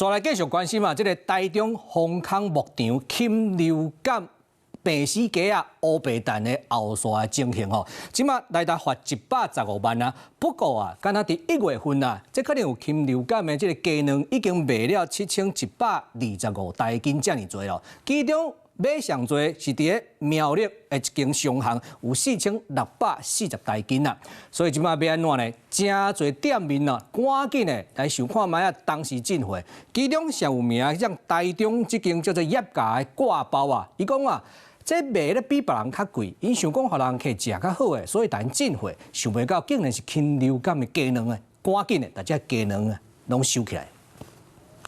紲來繼續關心啊，這个台中豐康牧場禽流感病死雞仔烏白蛋的後續的情形吼，這馬來台罰115萬啊。不過啊，敢若佇1月份啊，這可能有禽流感的這个雞卵已經賣了7125台斤遮爾濟咯。其中買上濟是佇咧苗栗的一間商行，有4640台斤啊。所以這馬欲按怎呢？誠濟店面啊，趕緊的來想看覓啊，同時進貨。其中上有名像台中這間叫做葉家的割包啊，伊講啊，這賣咧比別人較貴，𪜶想講予人客食較好的，所以共𪜶進貨，想袂到竟然是禽流感的雞卵的，趕緊的，共這雞卵啊攏收起來。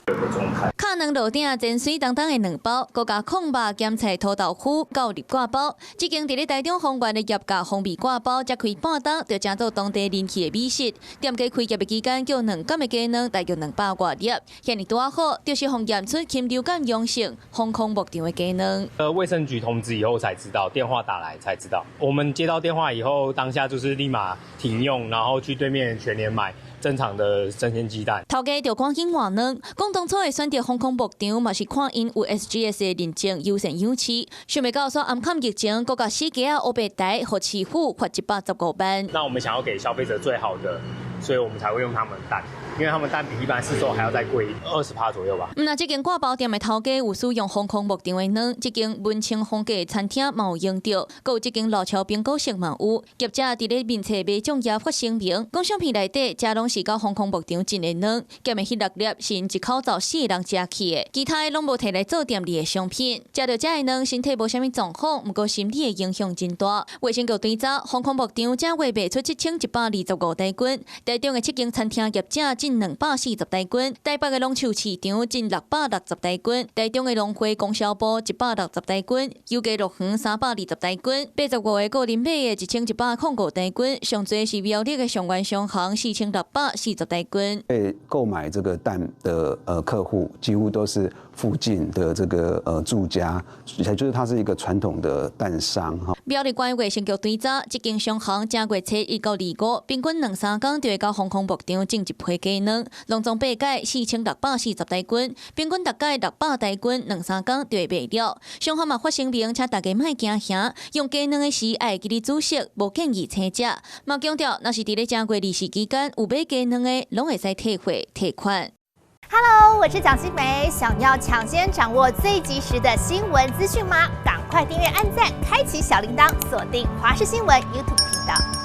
敲卵路頂煎媠當當的卵包，閣共炕肉鹹菜塗豆腐到入割包。這間佇咧台中豐原的葉家風味割包，才開半冬就成做當地人氣的美食。店家開業的期間，叫卵感的雞卵大約200外粒，遐爾拄仔好，就是予驗出禽流感陽性，豐康牧場的雞卵。衛生局通知以後才知道，電話打來才知道。我們接到電話以後，當下就是立馬停用，然後去對面全聯買正常的生鮮雞蛋。頭家就趕緊換卵，講當初會選擇豐康牧場，嘛是看𪜶有 SGS 的認證，優先養飼。想袂到煞暗崁疫情，閣共死雞仔烏白台，予市府罰115萬。那我們想要給消費者最好的，所以我們才會用他們蛋，因為他們蛋比一般市售還要再貴20趴左右吧。毋但這間割包店的頭家有使用豐康牧場的卵，這間文青風格的餐廳嘛有用著，閣有這間路橋蘋果色嘛有。業者佇咧面冊賣粽葉發聲明，講相片內底遮攏是到豐康牧場進的卵，減的彼六粒是𪜶一口罩四个人食去的，其他的攏無提來做店裡的商品。食著遮的卵，身體無啥物狀況，毋過心理的影響真大。衛生局追查，豐康牧場這月賣出7125台斤，台中的七間餐廳業者進240台斤，台北的龍樹市場進660台斤，台中的農會供銷部160台斤，油家樂園320台斤，85个個人買的1105台斤，上濟是苗栗的上元商行4640台斤。被購買這個蛋的客戶，幾乎都是附近的這個住家，也就是它是一個傳統的蛋商哈。苗栗縣衛生局追查，這間商行正月初一到二五，平均兩三工就會到豐康牧場進一批雞卵，攏總八改4640台斤，平均逐改600台斤，兩三工就會賣了。商行嘛發聲明，請大家莫驚嚇，用雞卵的時愛記得煮熟，無建議生食。嘛強調，若是佇咧正月24期間有買雞卵的，攏會使退貨退款。 Hello，我是蔣新梅，想要搶先掌握最及時的新聞資訊嗎？趕快訂閱、按讚、開啟小鈴鐺，鎖定華視新聞 YouTube 頻道。